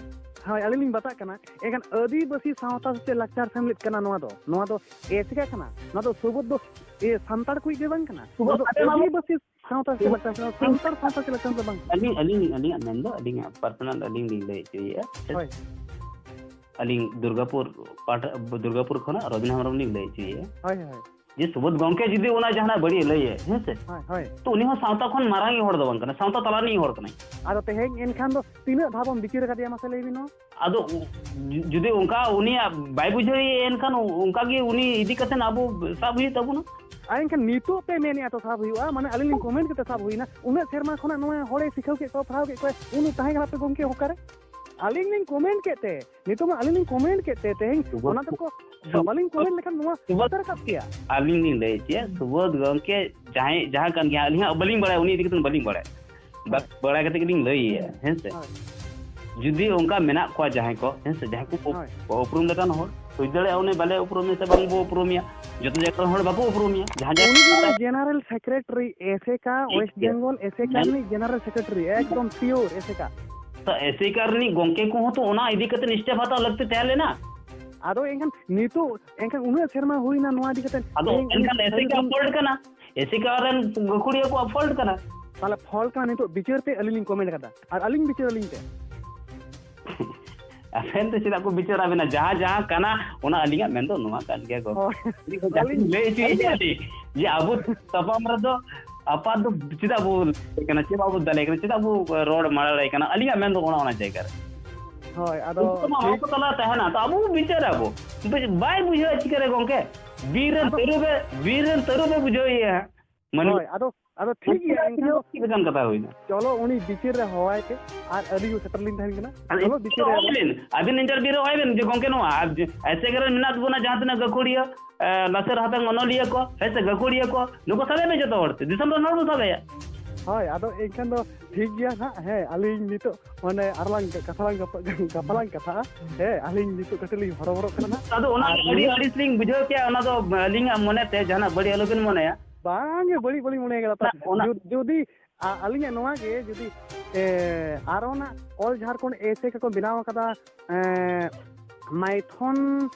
ᱦᱳᱭ, ᱟᱹᱞᱤᱧ ᱞᱤᱧ ᱵᱟᱛᱟᱜ ᱠᱟᱱᱟ᱾ ᱮᱱᱠᱷᱟᱱ ᱟᱹᱫᱤᱵᱟᱹᱥᱤ ᱥᱟᱶᱛᱟ ᱥᱮ ᱞᱟᱠᱪᱟᱨ ᱥᱮᱢᱞᱮᱫ ᱠᱟᱱᱟ ᱱᱚᱣᱟ ᱫᱚ, ᱱᱚᱣᱟ ᱫᱚ ᱮᱥᱮᱠᱟ ᱠᱟᱱᱟ, ᱱᱚᱣᱟ ᱫᱚ ᱥᱩᱵᱳᱫᱷ ᱫᱚ ᱮ, ᱥᱟᱱᱛᱟᱲ ᱠᱚᱭᱤᱡ ᱫᱚ ᱵᱟᱝ ᱠᱟᱱᱟ, ᱥᱩᱵᱳᱫᱷ ᱱᱚᱣᱟ ᱫᱚ ᱟᱵᱮᱱ ᱢᱟ ᱟᱹᱫᱤᱵᱟᱹᱥᱤ ᱥᱟᱶᱛᱟ ᱥᱮ ᱞᱟᱠᱪᱟᱨ ᱠᱟᱱᱟ, ᱥᱟᱱᱛᱟᱲ ᱥᱟᱶᱛᱟ ᱥᱮ ᱞᱟᱠᱪᱟᱨ ᱫᱚ ᱵᱟᱝ ᱠᱟᱱᱟ᱾ ᱟᱹᱞᱤᱧ, ᱟᱹᱞᱤᱧ, ᱟᱹᱞᱤᱧᱟᱜ ᱢᱮᱱ ᱫᱚ, ᱟᱹᱞᱤᱧᱟᱜ ᱯᱟᱨᱥᱚᱱᱟᱞ ᱟᱹᱞᱤᱧ ᱞᱤᱧ ᱞᱟᱹᱭ ᱦᱚᱪᱚᱭᱮᱫᱼᱟ᱾ ᱦᱳᱭ᱾ ᱟᱹᱞᱤᱧ ᱫᱩᱨᱜᱟᱯᱩᱨ ᱯᱟᱦᱴᱟ, ᱫᱩᱨᱜᱟᱯᱩᱨ ᱠᱷᱚᱱᱟᱜ ᱨᱚᱵᱤᱱ ᱦᱮᱢᱵᱨᱚᱢ ᱞᱤᱧ ᱞᱟᱹᱭ ᱦᱚᱪᱚᱭᱮᱫᱼᱟ᱾ ᱦᱳᱭ, ᱦᱳᱭ᱾ ᱡᱮ ᱥᱩᱵᱳᱫᱷ ᱜᱚᱢᱠᱮ ᱡᱩᱫᱤ ᱚᱱᱟ ᱡᱟᱦᱟᱱᱟᱜ ᱵᱟᱹᱲᱤᱡ ᱮ ᱞᱟᱹᱭᱟ, ᱦᱮᱸ ᱥᱮ? ᱦᱳᱭ, ᱦᱳᱭ᱾ ᱛᱚ ᱩᱱᱤ ᱦᱚᱸ ᱥᱟᱶᱛᱟ ᱠᱷᱚᱱ ᱢᱟᱨᱟᱝ ᱦᱚᱲ ᱫᱚ ᱵᱟᱝ ᱠᱟᱱᱟ, ᱥᱟᱶᱛᱟ ᱛᱟᱞᱟ ᱨᱤᱱᱤᱡ ᱦᱚᱲ ᱠᱟᱱᱟᱭ᱾ ᱟᱫᱚ ᱛᱮᱦᱮᱧ ᱮᱱᱠᱷᱟᱱ ᱫᱚ ᱛᱤᱱᱟᱹᱜ ᱫᱷᱟᱣ ᱵᱚᱱ ᱵᱤᱪᱟᱹᱨ ᱟᱠᱟᱫᱮᱭᱟ, ᱢᱟᱥᱮ ᱞᱟᱹᱭ ᱵᱤᱱ ᱱᱚᱣᱟ? ᱟᱫᱚ ᱡᱩ-, ᱡᱩᱫᱤ ᱚᱱᱠᱟ ᱩᱱᱤᱭᱟᱜ ᱵᱟᱭ ᱵᱩᱡᱷᱟᱹᱣᱮᱭᱟ, ᱮᱱᱠᱷᱟᱱ ᱚᱱᱠᱟ ᱜᱮ ᱩᱱᱤ ᱤᱫᱤ ᱠᱟᱛᱮ ᱟᱵᱚ ᱥᱟᱵ ᱦᱩᱭᱩᱜ ᱛᱟᱵᱚᱱᱟ᱾ ᱟᱨ ᱮᱱᱠᱷᱟᱱ ᱱᱤᱛᱚᱜ ᱯᱮ ᱢᱮᱱᱮᱫᱼᱟ ᱛᱚ ᱥᱟᱵ ᱦᱩᱭᱩᱜᱼᱟ, ᱢᱟᱱᱮ ᱟᱹᱞᱤᱧ ᱞᱤᱧ ᱠᱚᱢᱮᱱᱴ ᱠᱟᱛᱮ ᱥᱟᱵ ᱦᱩᱭᱱᱟ, ᱩᱱᱟᱹᱜ ᱥᱮᱨᱢᱟ ᱠᱷᱚᱱᱟᱜ ᱱᱚᱣᱟ ᱦᱚᱲᱮ ᱥᱤᱠᱷᱟᱹᱣ ᱠᱮᱫ ᱠᱚᱣᱟ, ᱯᱟᱲᱦᱟᱣ ᱠᱮᱫ ᱠᱚᱣᱟ, ᱩᱱᱟᱹᱜ ᱛᱟᱦᱮᱸ ᱠᱟᱱᱟ ᱯᱮ ᱜᱚᱢᱠᱮ ᱚᱠᱟᱨᱮ? ᱟᱹᱞᱤᱧ ᱞᱤᱧ ᱠᱚᱢᱮᱱᱴ ᱠᱮᱫ ᱛᱮ, ᱱᱤᱛᱚᱜ ᱢᱟ ᱟᱹᱞᱤᱧ ᱞᱤᱧ ᱠᱚᱢᱮᱱᱴ ᱠᱮᱫ ᱛᱮ, ᱛᱮᱦᱮᱧ ᱥᱩᱵᱳᱫᱷ ᱚᱱᱟ ᱫᱚᱠᱚ ᱥᱩᱵᱳᱫᱷ ᱵᱟᱹᱞᱤᱧ ᱠᱚᱢᱮᱱᱴ ᱞᱮᱠᱷᱟᱱ ᱱᱚᱣᱟ ᱥᱩᱵᱳᱫᱷ ᱚᱠᱟᱨᱮ ᱨᱟᱠᱟᱵ ᱠᱮᱭᱟ? ᱟᱹᱞᱤᱧ ᱞᱤᱧ ᱞᱟᱹᱭ ᱦᱚᱪᱚᱭᱟ, ᱥᱩᱵᱳᱫᱷ ᱜᱚᱢᱠᱮ ᱡᱟᱦᱟᱸᱭ, ᱡᱟᱦᱟᱸ ᱠᱟᱱ ᱜᱮᱭᱟ, ᱟᱹᱞᱤᱧ ᱦᱟᱸᱜ ᱵᱟᱹᱞᱤᱧ ᱵᱟᱲᱟᱭᱟ, ᱩᱱᱤ ᱤᱫᱤ ᱠᱟᱛᱮ ᱵᱟᱹᱞᱤᱧ ᱵᱟᱲᱟᱭᱟ᱾ ᱵᱟ-, ᱦᱳᱭ᱾ ᱵᱟᱲᱟᱭ ᱠᱟᱛᱮ ᱜᱮᱞᱤᱧ ᱞᱟᱹᱭᱮᱜᱼᱟ, ᱦᱮᱸ ᱥᱮ? ᱦᱳᱭ᱾ ᱡᱩᱫᱤ ᱚᱱᱠᱟ ᱢᱮᱱᱟᱜ ᱠᱚᱣᱟ ᱡᱟᱦᱟᱸᱭ ᱠᱚ, ᱦᱮᱸ ᱥᱮ, ᱡᱟᱦᱟᱸᱭ ᱠᱚ ᱩᱯ-, ᱦᱳᱭ᱾ ᱩᱯᱨᱩᱢ ᱞᱮᱠᱟᱱ ᱦᱚᱲ, ᱦᱩᱭ ᱫᱟᱲᱮᱭᱟᱜᱼᱟ ᱩᱱᱤ ᱵᱟᱞᱮ ᱩᱯᱨᱩᱢᱮᱭᱟ ᱥᱮ ᱵᱟᱝ ᱵᱚ ᱩᱯᱨᱩᱢᱮᱭᱟ, ᱡᱚᱛᱚ ᱡᱟᱭᱜᱟ ᱨᱮᱱ ᱦᱚᱲ ᱵᱟᱠᱚ ᱩᱯᱨᱩᱢᱮᱭᱟ᱾ ᱡᱟᱦᱟᱸ ᱩᱱᱤ ᱡᱟᱭᱜᱟ ᱫᱚ ᱨᱮ ᱡᱮᱱᱟᱨᱮᱞ ᱥᱮᱠᱨᱮᱴᱟᱨᱤ ᱮᱥᱮᱠᱟ, ᱴᱷᱤᱠ ᱳᱭᱮᱥᱴ ᱜᱮᱭᱟ᱾ ᱵᱮᱝᱜᱚᱞ ᱮᱥᱮᱠᱟ ᱢᱮᱱ- ᱨᱤᱱᱤᱡ ᱡᱮᱱᱟᱨᱮᱞ ᱥᱮᱠᱨᱮᱴᱟᱨᱤ, ᱮᱠᱫᱚᱢ ᱯᱤᱭᱳᱨ ᱮᱥᱮᱠᱟ᱾ ᱛᱚ ᱮᱥᱮᱠᱟ ᱨᱤᱱᱤᱡ ᱜᱚᱢᱠᱮ ᱠᱚᱦᱚᱸ ᱛᱚ ᱚᱱᱟ ᱤᱫᱤ ᱠᱟᱛᱮ step ᱦᱟᱛᱟᱣ ᱞᱟᱹᱠᱛᱤ ᱛᱟᱦᱮᱸ ᱞᱮᱱᱟ᱾ ᱟᱫᱚ ᱮᱱᱠᱷᱟᱱ ᱱᱤᱛᱚᱜ, ᱮᱱᱠᱷᱟᱱ ᱩᱱᱟᱹᱜ ᱥᱮᱨᱢᱟ ᱦᱩᱭᱱᱟ ᱱᱚᱣᱟ ᱤᱫᱤ ᱠᱟᱛᱮ᱾ ᱟᱫᱚ ᱛᱮᱦᱮᱧ ᱩᱱᱤ ᱮᱱᱠᱷᱟᱱ ᱮᱥᱮᱠᱟ ᱟᱹᱰᱤ ᱯᱷᱚᱞᱴ ᱠᱟᱱᱟ, ᱮᱥᱮᱠᱟ ᱨᱮᱱ ᱜᱟᱹᱠᱷᱩᱲᱤᱭᱟᱹ ᱠᱚᱣᱟᱜ ᱯᱷᱚᱞᱴ ᱠᱟᱱᱟ᱾ ᱛᱟᱦᱚᱞᱮ ᱯᱷᱚᱞᱴ ᱠᱟᱱᱟ ᱱᱤᱛᱚᱜ ᱵᱤᱪᱟᱹᱨ ᱛᱮ ᱟᱹᱞᱤᱧ ᱞᱤᱧ ᱠᱚᱢᱮᱱᱴ ᱠᱟᱫᱟ, ᱟᱨ ᱟᱹᱞᱤᱧ ᱵᱤᱪᱟᱹᱨ ᱟᱹᱞᱤᱧ ᱛᱮ᱾ ᱟᱵᱮᱱ ᱫᱚ ᱪᱮᱫᱟᱜ ᱠᱚ ᱵᱤᱪᱟᱹᱨ ᱟᱵᱮᱱᱟ? ᱡᱟᱦᱟᱸ ᱡᱟᱦᱟᱸ ᱠᱟᱱᱟ, ᱚᱱᱟ ᱟᱹᱞᱤᱧᱟᱜ ᱢᱮᱱ ᱫᱚ ᱱᱚᱣᱟ ᱠᱟᱱ ᱜᱮᱭᱟ ᱜᱚ᱾ ᱦᱳᱭ᱾ ᱟᱹᱞᱤᱧ ᱟᱹᱞᱤᱧ ᱞᱟᱹᱭ ᱦᱚᱪᱚᱭᱮᱫᱼᱟ ᱟᱹᱞᱤᱧ ᱡᱮ ᱟᱵᱚ ᱛᱟᱯᱟᱢ ᱨᱮᱫᱚ ᱟᱯᱟᱛ ᱫᱚ ᱪᱮᱫᱟᱜ ᱵᱚ ᱞᱟᱹᱭ ᱠᱟᱱᱟ, ᱪᱮᱫᱟᱜ ᱵᱚ ᱫᱟᱞᱮ ᱠᱟᱱᱟ, ᱪᱮᱫᱟᱜ ᱵᱚ ᱨᱚᱲ ᱢᱟᱲᱟᱲᱟᱭ ᱠᱟᱱᱟ? ᱟᱹᱞᱤᱧᱟᱜ ᱢᱮᱱ ᱫᱚ ᱚᱱᱟ, ᱚᱱᱟ ᱡᱟᱭᱜᱟ ᱨᱮ᱾ ᱦᱳᱭ, ᱟᱫᱚ ᱩᱱᱠᱩ ᱢᱟ ᱦᱚᱲ ᱴᱷᱤᱠ᱾ ᱠᱚ ᱛᱟᱞᱟ ᱛᱟᱦᱮᱱᱟ, ᱛᱚ ᱟᱵᱚ ᱵᱚ ᱵᱤᱪᱟᱹᱨᱟ ᱵᱚ᱾ ᱵᱟᱭ ᱵᱩᱡᱷᱟᱹᱣᱟ ᱪᱤᱠᱟᱹ ᱨᱮ ᱜᱚᱢᱠᱮ? ᱵᱤᱨ ᱨᱮᱱ ᱟᱫᱚ ᱛᱟᱹᱨᱩᱵ ᱮ, ᱵᱤᱨ ᱨᱮᱱ ᱛᱟᱹᱨᱩᱵ ᱮ ᱵᱩᱡᱷᱟᱹᱣ ᱮᱭᱟ ᱦᱟᱸᱜ᱾ ᱢᱟᱹᱱᱢᱤ ᱦᱳᱭ, ᱟᱫᱚ, ᱟᱫᱚ ᱴᱷᱤᱠ ᱜᱮᱭᱟ, ᱮᱱᱠᱷᱟᱱ ᱫᱚ ᱪᱮᱫ ᱞᱮᱠᱟᱱ ᱠᱟᱛᱷᱟ ᱦᱩᱭᱱᱟ? ᱪᱚᱞᱚ, ᱩᱱᱤ ᱵᱤᱪᱟᱹᱨ ᱨᱮ ᱦᱚᱦᱚᱣᱟᱭ ᱯᱮ, ᱟᱨ ᱟᱹᱞᱤᱧ ᱦᱚᱸ ᱥᱮᱴᱮᱨ ᱞᱤᱧ ᱛᱟᱦᱮᱱ ᱠᱟᱱᱟ᱾ ᱟᱨ ᱪᱚᱞᱚ, ᱵᱤᱪᱟᱹᱨ ᱨᱮ ᱦᱚᱦᱚᱣᱟᱭ ᱵᱮᱱ, ᱟᱹᱵᱤᱱ ᱤᱱᱴᱟᱨᱵᱷᱤᱭᱩ ᱨᱮ ᱦᱚᱦᱚᱣᱟᱭ ᱵᱮᱱ ᱡᱮ, "ᱜᱚᱢᱠᱮ, ᱱᱚᱣᱟ ᱟᱨ ᱡᱮ, ᱮᱥᱮᱠᱟ ᱨᱮ ᱢᱮᱱᱟᱜ ᱵᱚᱱᱟ ᱡᱟᱦᱟᱸ ᱛᱤᱱᱟᱹᱜ ᱜᱟᱹᱠᱷᱩᱲᱤᱭᱟᱹ, ᱮ, ᱞᱟᱥᱮᱨ ᱦᱟᱛᱟᱝ ᱚᱱᱚᱞᱤᱭᱟᱹ ᱠᱚ, ᱦᱮᱸ ᱥᱮ, ᱜᱟᱹᱠᱷᱩᱲᱤᱭᱟᱹ ᱠᱚ, ᱱᱩᱠᱩ ᱥᱟᱵᱮ ᱯᱮ ᱡᱚᱛᱚ ᱦᱚᱲ ᱛᱮ, ᱫᱤᱥᱚᱢ ᱨᱮᱱ ᱦᱚᱲ ᱵᱚᱱ ᱥᱟᱵᱮᱭᱟ᱾" ᱦᱳᱭ, ᱟᱫᱚ ᱮᱱᱠᱷᱟᱱ ᱫᱚ ᱴᱷᱤᱠ ᱜᱮᱭᱟ ᱱᱟᱦᱟᱜ᱾ ᱦᱮᱸ, ᱟᱹᱞᱤᱧ ᱱᱤᱛᱚᱜ ᱢᱟᱱᱮ ᱟᱨ ᱞᱟᱝ ᱜᱟᱯᱟ ᱞᱟᱝ ᱜᱟᱯᱟ-, ᱜᱟᱯᱟ ᱞᱟᱝ ᱠᱟᱛᱷᱟᱜᱼᱟ᱾ ᱦᱮᱸ, ᱟᱹᱞᱤᱧ ᱱᱤᱛᱚᱜ ᱠᱟᱹᱴᱤᱡ ᱞᱤᱧ ᱦᱚᱨᱚᱵᱚᱨᱚᱜ ᱠᱟᱱᱟ ᱱᱟᱦᱟᱜ᱾ ᱟᱫᱚ ᱚᱱᱟ ᱟᱨ ᱟᱹᱰᱤ ᱟᱹᱲᱤᱥ ᱞᱤᱧ ᱵᱩᱡᱷᱟᱹᱣ ᱠᱮᱜᱼᱟ, ᱚᱱᱟ ᱫᱚ ᱟᱹᱞᱤᱧᱟᱜ ᱢᱚᱱᱮᱛᱮ ᱡᱟᱦᱟᱱᱟᱜ ᱵᱟᱹᱲᱤᱡ ᱟᱞᱚᱵᱤᱱ ᱢᱚᱱᱮᱭᱟ᱾ ᱵᱟᱝ ᱜᱮ, ᱵᱟᱹᱲᱤᱡ ᱵᱟᱹᱞᱤᱧ ᱢᱚᱱᱮ ᱠᱟᱫᱟ᱾ ᱛᱟ-, ᱚᱱᱟ- ᱡᱩ-, ᱡᱩᱫᱤ ᱟ-, ᱟᱹᱞᱤᱧᱟᱜ ᱱᱚᱣᱟ ᱜᱮ, ᱡᱩᱫᱤ ᱮ, ᱟᱨᱚ ᱱᱟᱜ ᱚᱞ ᱡᱷᱟᱲᱠᱷᱚᱸᱰ ᱮᱥᱮ ᱠᱚᱠᱚ ᱵᱮᱱᱟᱣ ᱠᱟᱫᱟ, ᱮ, ᱢᱟᱭᱛᱷᱚᱱ,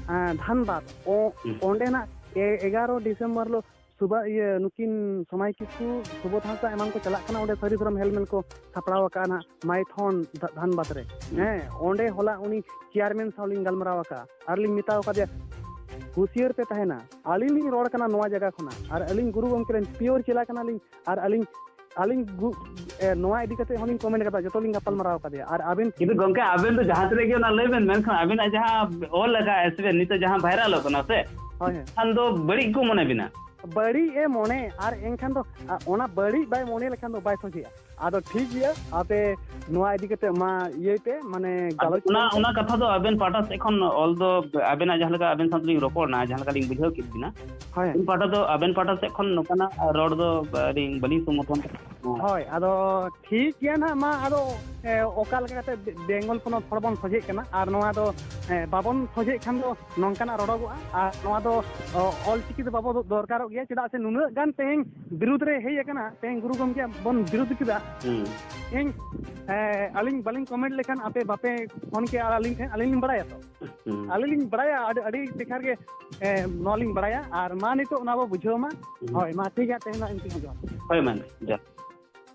ᱮ, ᱫᱷᱟᱱᱵᱟᱫᱽ, ᱚ-, ᱦᱩᱸ᱾ ᱚᱸᱰᱮᱱᱟᱜ ᱮ-, ᱮᱜᱟᱨᱚ ᱰᱤᱥᱮᱢᱵᱚᱨ ᱦᱤᱞᱳᱜ ᱥᱩᱵᱟ-, ᱤᱭᱟᱹ, ᱱᱩᱠᱤᱱ ᱥᱚᱢᱟᱭ ᱠᱤᱥᱠᱩ, ᱥᱩᱵᱳᱫᱷ ᱦᱟᱸᱥᱫᱟ ᱮᱢᱟᱱ ᱠᱚ ᱪᱟᱞᱟᱜ ᱠᱟᱱᱟ ᱚᱸᱰᱮ ᱥᱟᱹᱨᱤ ᱫᱷᱚᱨᱚᱢ ᱦᱮᱞᱢᱮᱞ ᱠᱚ ᱥᱟᱯᱲᱟᱣ ᱟᱠᱟᱫᱼᱟ ᱱᱟᱜ ᱢᱟᱭᱛᱷᱚᱱ ᱫᱷᱟ-, ᱫᱷᱟᱱᱵᱟᱫᱽ ᱨᱮ᱾ ᱦᱩᱸ᱾ ᱦᱮᱸ, ᱚᱸᱰᱮ ᱦᱚᱞᱟ ᱩᱱᱤ ᱪᱮᱭᱟᱨᱢᱮᱱ ᱥᱟᱶ ᱞᱤᱧ ᱜᱟᱞᱢᱟᱨᱟᱣ ᱟᱠᱟᱫᱼᱟ ᱟᱨ ᱞᱤᱧ ᱢᱮᱛᱟᱣ ᱟᱠᱟᱫᱮᱭᱟ, "ᱦᱩᱥᱭᱟᱹᱨ ᱯᱮ ᱛᱟᱦᱮᱱᱟ, ᱟᱹᱞᱤᱧ ᱞᱤᱧ ᱨᱚᱲ ᱠᱟᱱᱟ ᱱᱚᱣᱟ ᱡᱟᱭᱜᱟ ᱠᱷᱚᱱᱟᱜ, ᱟᱨ ᱟᱹᱞᱤᱧ ᱜᱩᱨᱩ ᱜᱚᱢᱠᱮ ᱨᱮᱱ ᱯᱤᱭᱳᱨ ᱪᱮᱞᱟ ᱠᱟᱱᱟᱞᱤᱧ, ᱟᱨ ᱟᱹᱞᱤᱧ, ᱟᱹᱞᱤᱧ ᱜᱩ-, ᱮ, ᱱᱚᱣᱟ ᱤᱫᱤ ᱠᱟᱛᱮ ᱦᱚᱸᱞᱤᱧ ᱠᱚᱢᱮᱱᱴ ᱠᱟᱫᱟ, ᱡᱚᱛᱚ ᱞᱤᱧ ᱜᱟᱯᱟᱞ ᱢᱟᱨᱟᱣ ᱟᱠᱟᱫᱮᱭᱟ, ᱟᱨ ᱟᱵᱮᱱ" ᱠᱤᱱᱛᱩ ᱜᱚᱢᱠᱮ, ᱟᱵᱮᱱ ᱫᱚ ᱡᱟᱦᱟᱸ ᱛᱤᱱᱟᱹᱜ ᱜᱮ ᱚᱱᱟ ᱞᱟᱹᱭ ᱵᱮᱱ, ᱢᱮᱱᱠᱷᱟᱱ ᱟᱵᱮᱱᱟᱜ ᱡᱟᱦᱟᱸ ᱚᱞ ᱟᱠᱟᱫ ᱥᱮ ᱱᱤᱛᱚᱜ ᱡᱟᱦᱟᱸ ᱵᱷᱟᱭᱨᱟᱞᱚᱜ ᱠᱟᱱᱟ ᱥᱮ, ᱦᱳᱭ, ᱦᱳᱭ᱾ ᱠᱷᱟᱱ ᱫᱚ ᱵᱟᱹᱲᱤᱡ ᱠᱚ ᱢᱚᱱᱮ ᱵᱤᱱᱟ᱾ ᱵᱟᱹᱲᱤᱡ ᱮ ᱢᱚᱱᱮ, ᱟᱨ ᱮᱱᱠᱷᱟᱱ ᱫᱚ, ᱟ, ᱚᱱᱟ ᱵᱟᱹᱲᱤᱡ ᱵᱟᱭ ᱢᱚᱱᱮ ᱞᱮᱠᱷᱟᱱ ᱫᱚ ᱵᱟᱭ ᱥᱚᱡᱷᱮᱜᱼᱟ᱾ ᱟᱫᱚ ᱴᱷᱤᱠ ᱜᱮᱭᱟ, ᱟᱯᱮ ᱱᱚᱣᱟ ᱤᱫᱤ ᱠᱟᱛᱮ ᱢᱟ ᱤᱭᱟᱹᱭ ᱯᱮ, ᱢᱟᱱᱮ ᱟᱫᱚ ᱜᱟᱞᱚᱪ ᱚᱱᱟ ᱛᱟᱵᱚᱱ ᱯᱮ᱾ ᱚᱱᱟ ᱠᱟᱛᱷᱟ ᱫᱚ ᱟᱵᱮᱱ ᱯᱟᱦᱴᱟ ᱥᱮᱫ ᱠᱷᱚᱱ ᱚᱞ ᱫᱚ, ᱟᱵᱮᱱᱟᱜ ᱡᱟᱦᱟᱸ ᱞᱮᱠᱟ ᱟᱵᱮᱱ ᱥᱟᱶ ᱛᱮᱞᱤᱧ ᱨᱚᱯᱚᱲ ᱮᱱᱟ, ᱡᱟᱦᱟᱸ ᱞᱮᱠᱟ ᱞᱤᱧ ᱵᱩᱡᱷᱟᱹᱣ ᱠᱮᱫ ᱵᱤᱱᱟ, ᱦᱳᱭ᱾ ᱟᱵᱮᱱ ᱯᱟᱦᱴᱟ ᱫᱚ, ᱟᱵᱮᱱ ᱯᱟᱦᱴᱟ ᱥᱮᱫ ᱠᱷᱚᱱ ᱱᱚᱝᱠᱟᱱᱟᱜ ᱨᱚᱲ ᱫᱚ ᱟᱹᱞᱤᱧ ᱵᱟᱹᱞᱤᱧ ᱥᱚᱢᱚᱨᱛᱷᱚᱱ ᱠᱟᱱᱟ᱾ ᱦᱳᱭ, ᱟᱫᱚ ᱴᱷᱤᱠ ᱜᱮᱭᱟ ᱱᱟᱦᱟᱜ, ᱢᱟ ᱟᱫᱚ, ᱮ, ᱚᱠᱟ ᱞᱮᱠᱟ ᱠᱟᱛᱮ ᱵᱮ-, ᱵᱮᱝᱜᱚᱞ ᱯᱚᱱᱚᱛ ᱦᱚᱲ ᱵᱚᱱ ᱥᱚᱡᱷᱮᱜ ᱠᱟᱱᱟ, ᱟᱨ ᱱᱚᱣᱟ ᱫᱚ, ᱮ, ᱵᱟᱵᱚᱱ ᱥᱚᱡᱷᱮᱜ ᱠᱷᱟᱱ ᱫᱚ ᱱᱚᱝᱠᱟᱱᱟᱜ ᱨᱚᱲᱚᱜᱚᱜᱼᱟ, ᱟᱨ ᱱᱚᱣᱟ ᱫᱚ, ᱚ, ᱚᱞ ᱪᱤᱠᱤ ᱫᱚ ᱵᱟᱵᱚ ᱫᱚᱨᱠᱟᱨᱚᱜ ᱜᱮᱭᱟ, ᱪᱮᱫᱟᱜ ᱥᱮ ᱱᱩᱱᱟᱹᱜ ᱜᱟᱱ ᱛᱮᱦᱮᱧ ᱵᱤᱨᱩᱫᱽ ᱨᱮ ᱦᱮᱡ ᱟᱠᱟᱱᱟ, ᱛᱮᱦᱮᱧ ᱜᱩᱨᱩ ᱜᱚᱢᱠᱮ ᱵᱚᱱ ᱵᱤᱨᱩᱫᱽ ᱠᱮᱫᱟ᱾ ᱦᱩᱸ᱾ ᱤᱧ, ᱮ, ᱟᱹᱞᱤᱧ ᱵᱟᱹᱞᱤᱧ ᱠᱚᱢᱮᱱᱴ ᱞᱮᱠᱷᱟᱱ ᱟᱯᱮ ᱵᱟᱯᱮ ᱯᱷᱳᱱ ᱠᱮᱭᱟ, ᱟᱨ ᱟᱹᱞᱤᱧ ᱴᱷᱮᱱ, ᱟᱹᱞᱤᱧ ᱞᱤᱧ ᱵᱟᱲᱟᱭᱟ ᱛᱚ, ᱦᱩᱸ᱾ ᱟᱹᱞᱤᱧ ᱞᱤᱧ ᱵᱟᱲᱟᱭᱟ ᱟᱹᱰᱤ, ᱟᱹᱰᱤ ᱴᱮᱠᱟᱨ ᱜᱮ, ᱮ, ᱱᱚᱣᱟ ᱞᱤᱧ ᱵᱟᱲᱟᱭᱟ, ᱟᱨ ᱢᱟ ᱱᱤᱛᱚᱜ ᱚᱱᱟ ᱵᱚ ᱵᱩᱡᱷᱟᱹᱣ ᱢᱟ᱾ ᱦᱩᱸ᱾ ᱦᱳᱭ, ᱢᱟ ᱴᱷᱤᱠ ᱜᱮᱭᱟ, ᱛᱮᱦᱮᱧ ᱫᱚ ᱤᱱᱠᱟᱹ ᱜᱮ ᱡᱚᱦᱟᱨ᱾ ᱦᱳᱭ, ᱢᱟ ᱡᱚᱦᱟᱨ᱾